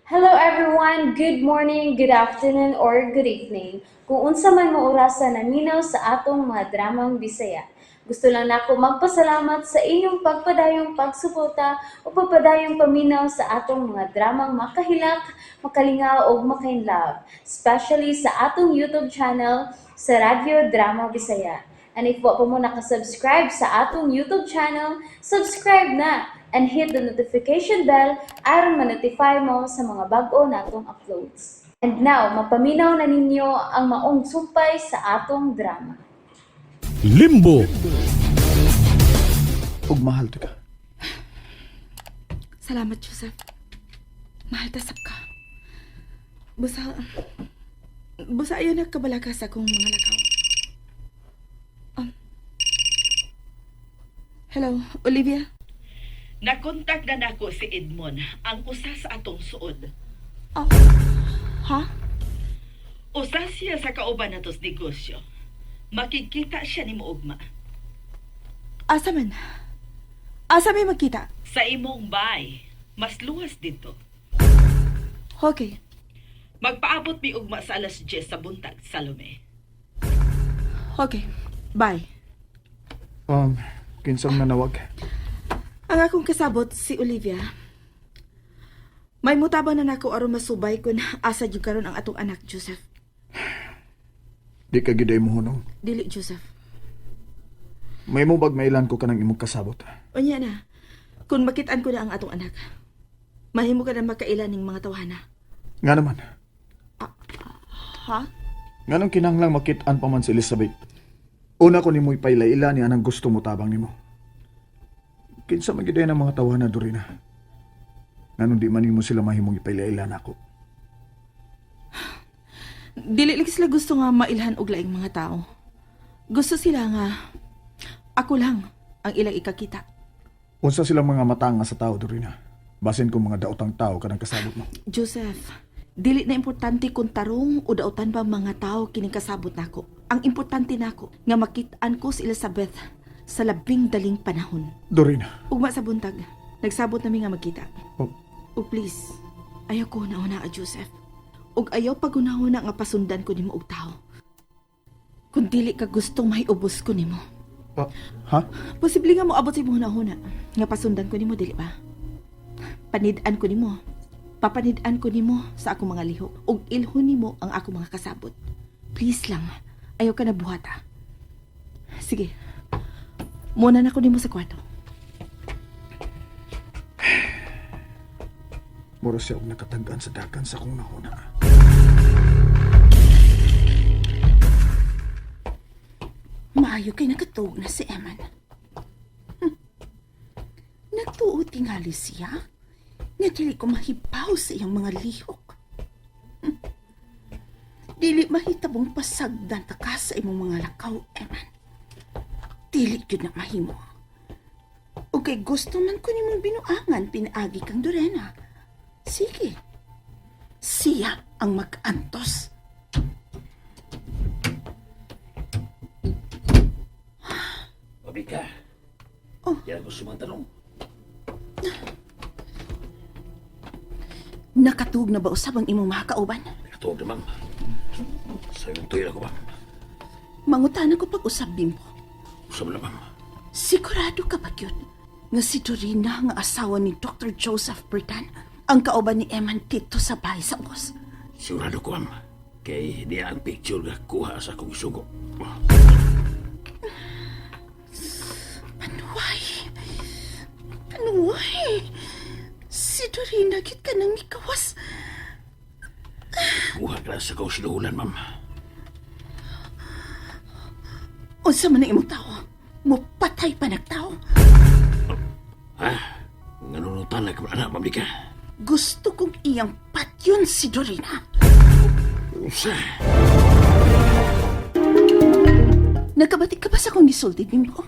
Hello everyone! Good morning, good afternoon, or good evening. Kung unsa man mo orasa naminaw sa atong mga dramang Bisaya. Gusto lang nako magpasalamat sa inyong pagpadayong pagsuporta o pagpadayong paminaw sa atong mga dramang makahilak, makalingaw ug makainlove, especially sa atong YouTube channel sa Radyo Drama Bisaya. And if wa pa mo nakasubscribe sa atong YouTube channel, subscribe na and hit the notification bell aron ma-notify mo sa mga bag-o natong uploads. And now, mapaminaw na ninyo ang maong sumpay sa atong drama. Limbo. Ug mahal to ka. Salamat, Joseph. Mahal tasap ka. Busa... Busa ayaw nagkabalaka sa akong mga lakaw. Hello, Olivia? Nakontak na nako si Edmond, ang usa sa atong suod. Oh, ha? Usa siya sa kauban natos negosyo. Makikita siya ni ugma. Asa man? Asa may magkita? Sa imong bay, mas luwas dito. Okay. Magpaabot mi ugma sa alas 10 sa buntag, Salome. Okay. Bye. Kinsang nanawag? Ang akong kasabot, si Olivia. May mutabang na nako aron masubay kun asa jud karon ang atong anak, Joseph. Di ka giday mo hunong. Dili, Joseph. May mo bag mailan ko kanang imong kasabot. Unya na, kung makitaan ko na ang atong anak, mahimo ka na makaila ning mga tawhana. Nga naman. Ha? Nganong kinahanglang makit-an pa man si Elizabeth. Una ko nimo ipailaila ni anang gusto mo tabang nimo. Kinsa man giday ng mga tawana Dorina. Nganong di man nimo sila mahimong ipailaila nako. Dili lang sila gusto nga mailhan og laing mga tao. Gusto sila nga ako lang ang ilang ikakita. Unsa silang mga matanga sa tao Dorina. Basin kung mga daotang tao kanang kasabot mo. Joseph, dili na importante kung tarong o dautan ba mga tao kining kasabot nako. Ang importante nako nga makit-an ko si Elizabeth sa labing daling panahon. Dorina. Ugma sa buntag, nagsabot nami nga magkita. Oh, O please, ayaw ko na a Joseph. Ug ayaw pagunahuna nga pasundan ko nimo og tao. Kung dili ka gustong mahiubos ko nimo. ah, ha? Posible nga moabot sa imong hunahuna nga pasundan ko nimo dili ba? Panid-an ko nimo. Papanid-an ko nimo sa akong mga lihok ug ilhon nimo ang akong mga kasabot. Please lang, ayaw ka na buhata. Sige. Muna na ko nimo sa kwarto. Mura siya og nakatag-an sa dagan sa akong nahuna. Maayo kay nakatuog na si Eman. Nagtuo tingali siya. Nga dili ko mahibaw sa iyang mga lihok. Dili mahitabong pasagdan ta ka sa imong mga lakaw, Eman. Dili gyud na mahimo. O kay gusto man ko nimong binuangan pinaagi kang Dorena. Sige. Siya ang mag-antos. Mabika. Oh. Yan ang gusto mong tanong. Nakatuog na ba usab ang imong mga kauban? Nakatuwag na, ma'am. Sa imong tuyo ako, ma'am. Mangutana ko pag-usab, Bimbo. Usab na, ma'am. Sigurado ka ba yun? Nga si Dorina nga asawa ni Dr. Joseph Bertan ang kauban ni Eman dito sa bahay sa ubos. Sigurado ko, ma'am. Kay niya ang picture nga kuha sa akong isugo. Panuway! Panuway! Si Dorina, git ka nang mikawas. Kuha ka na sa akong sinuhulan, ma'am. Unsa man ang imong tao? Mupatay pa nagtao. Ha? Nganunutan na ka anak, ma'am, di ka. Gusto kong iyang patyon si Dorina. Usa. Nagkabatik ka ba sa akong gisulti, Bimbo?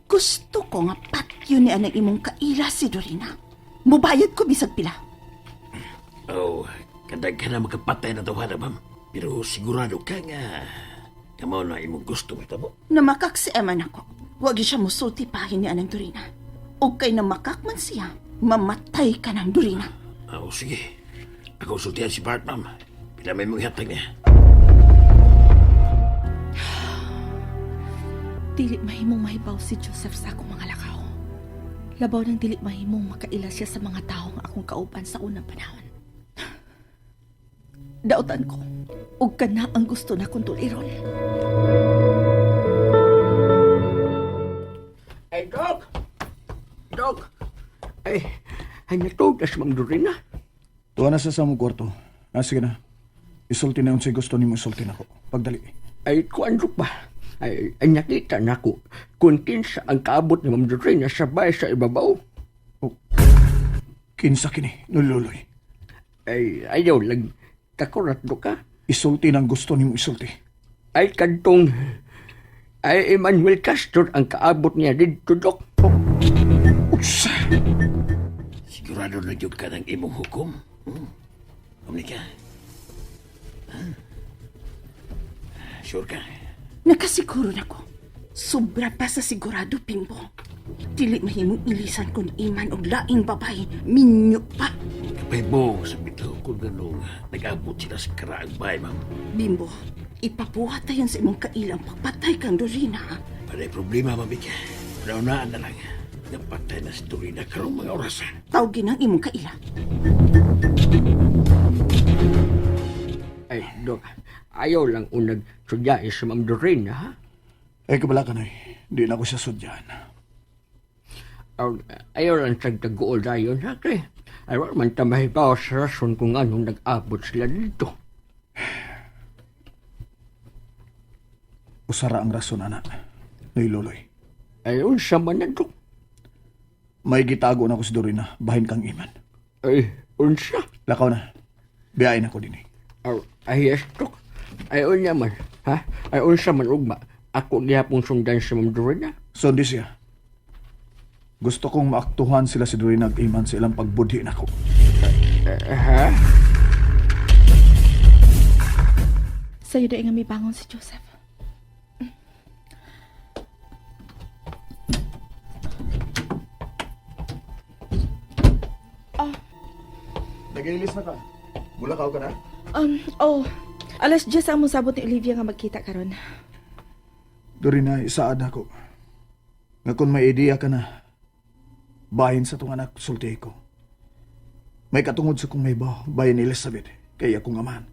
Gusto ko nga patyon ni anang imong kaila si Dorina. Mubayad ko bisag pila. Oh, kadaghan na magkapatay na tawhana, ma'am. Pero sigurado ka nga kamaw na imong gusto mo. Namakak si Eman ako. Wag siya musulti pahin ni Anang Dorina. O kay namakak man siya, mamatay ka ng Dorina. Oh, sige. Ako sultihan si Bart, ma'am. Pila may mong ihatag niya. Dili mahimong mahibaw si Joseph sa akong mga lakaw. Labaw ng dili mahimong makaila siya sa mga tawo nga akong kauban sa unang panahon. Dautan ko, ug kana ang gusto na kong tuliron. Ay, Dok! Dok! Ay, ay natugas Ma'am Dorina. Tuwa na sa samong kwarto. Ah, sige na. Isulti na unsay gusto nimo isulti nako. Pagdali. Ay, kuan Dok ba? Ay, ay nakita na ko kung kinsa ang kaabot ni Ma'am Dorina sa bahay sa ibabaw. Oh. Kinsa kini, nululoy. Ay, ayaw lang. Takurat Dok ka. Isulti na ang gusto nimo isulti. Ay, kantong... Ay, Emmanuel Castro ang kaabot niya dito, Dok. Utsa! Sigurado na jud ka ng imong hukom. Umni ka. Ha? Sure ka? Nakasiguro na ko. Sobra pa sa sigurado, Bimbo. Dili mahimong ilisan kon iman og laing babay. Minyo pa. Kapay mo sa bitaw kung ganong nag-abot sila sa karaang bahay, ma'am. Bimbo, ipapuhat tayon sa imong kailang pagpatay kang Dorina. Panay problema, ma'am Ika. Naunaan na lang. Napatay na si Dorina karong mga orasan. Tawgin ang imong kaila. Ay, Dok, ayaw lang unag sudyain si Ma'am Dorina, ha? Ay, kabala ka na Di na ako siya sudyan. Ayaw lang tagtaguol dayon, ha, kay? Ay, wa man ta mahibaw sa rason kung anong nag-abot sila dito. Usara ang rason, ana. Nailuloy. Ay, unsa man na, Dok? May gitago na ako si Dorina. Bahin kang iman. Ay, unsa? Lakaw na. Biyain ako din eh. Ay, yes, Dok. Ay, unya man, ha? Ay, unsa man, ugma. Ako gihapong sundan si Ma'am Dorina. Sundi siya. Gusto kong maaktuhan sila si Dorina at Iman sa ilang pagbudhi nako. Ha? Sa'yo dahil nga may bangon si Joseph. Nag-ilis na ka. Mulakaw ka na? Oh, alas 10 ang mong sabot ni Olivia nga magkita karon. Dorina, isaad ako. Nga kung may ideya ka na, bahin sa tong anak, sulti ko. May katungod sa kong may baw, bahin ni Elizabeth, kay akong amahan.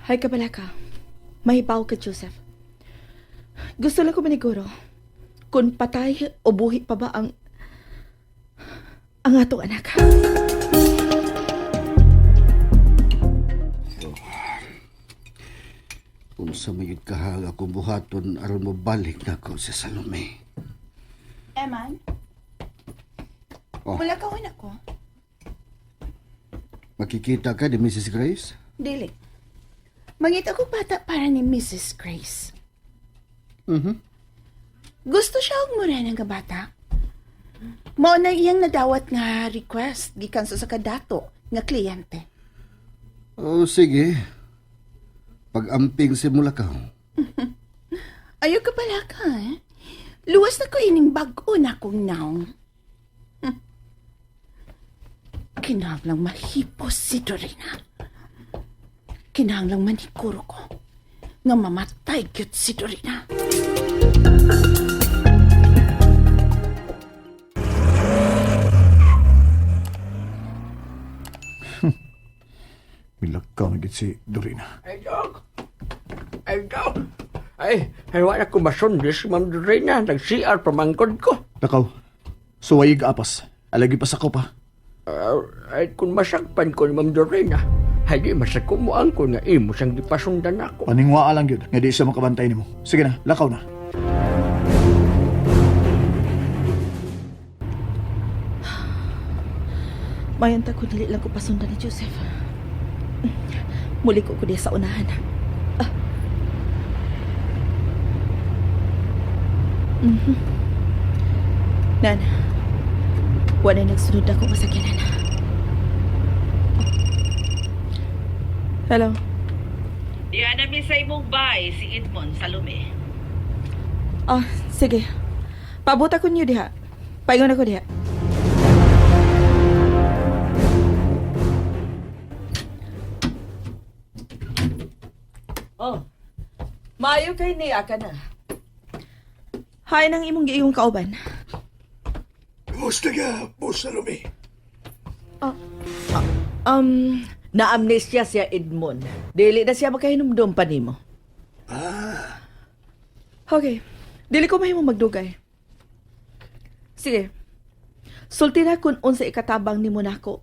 Hay kabala ka. Mahibaw ka, Joseph. Gusto lang ko maniguro kung patay o buhi pa ba ang atong anak. Unsa may kahal akong buhaton aron mobalik nako si Salome. Eman? Oh. Wala ka ako. Makikita ka ni Mrs. Grace? Dili. Mangita ko bata para ni Mrs. Grace. Gusto siya og morena nga bata. Mao na iyang nadawat nga request gikan sa kadato nga kliyente. Oh, sige. Pag-amping si Mulakaw. Ayaw ka pala ka, eh. Luwas na ko ining bag-o na kong naong. Kinahanglang mahipos si Dorina. Kinahanglang manikuro ko nga mamatay gyud si Dorina. Milakaw na gid si Dorina. Ay, Dok! Ay, Dok! Ay, ay, wala ko masundi si Ma'am Dorina. Nag-CR pamangkod ko. Lakaw, suwayig apas. Alagi pa sa ko pa. Ay, kung masakpan ko ni Ma'am Dorina, ay di masakumuan ko na imo siyang gipasundan ako. Paningwaa lang yun, nga di siya makabantay nimo. Sige na, lakaw na. Mayanta ko dili lang ko pasundan ni Joseph. Muli ko ko diya sa unahan. Ah. Nan, wala nagsunod ako masakyanan. Hello. Diya na mi sa imong bahay si Edmond Salome. Ah, sige. Paabot ako niyo diha. Paingon ako diha. Oh. Maayo kay niya ka na. Hay nang imong giiyong kauban. Kumusta ka, Boss Salome? Na-amnesia siya Edmond. Dili na siya makahinumdum pa nimo. Okay. Dili ko mahimo magdugay. Sige. Sulti na kung unsa ikatabang nimo nako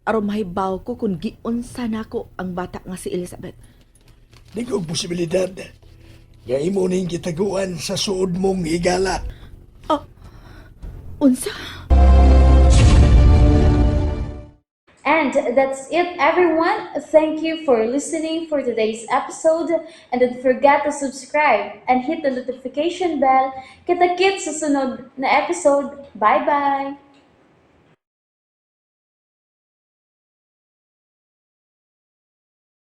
aron mahibaw ko kung giunsa nako ang bata nga si Elizabeth. Di ko posibilidad nga imo ning gitaguan sa suod mong higala. Oh. Unsa? And that's it, everyone. Thank you for listening for today's episode. And don't forget to subscribe and hit the notification bell. Kita-kits sa sunod na episode. Bye-bye!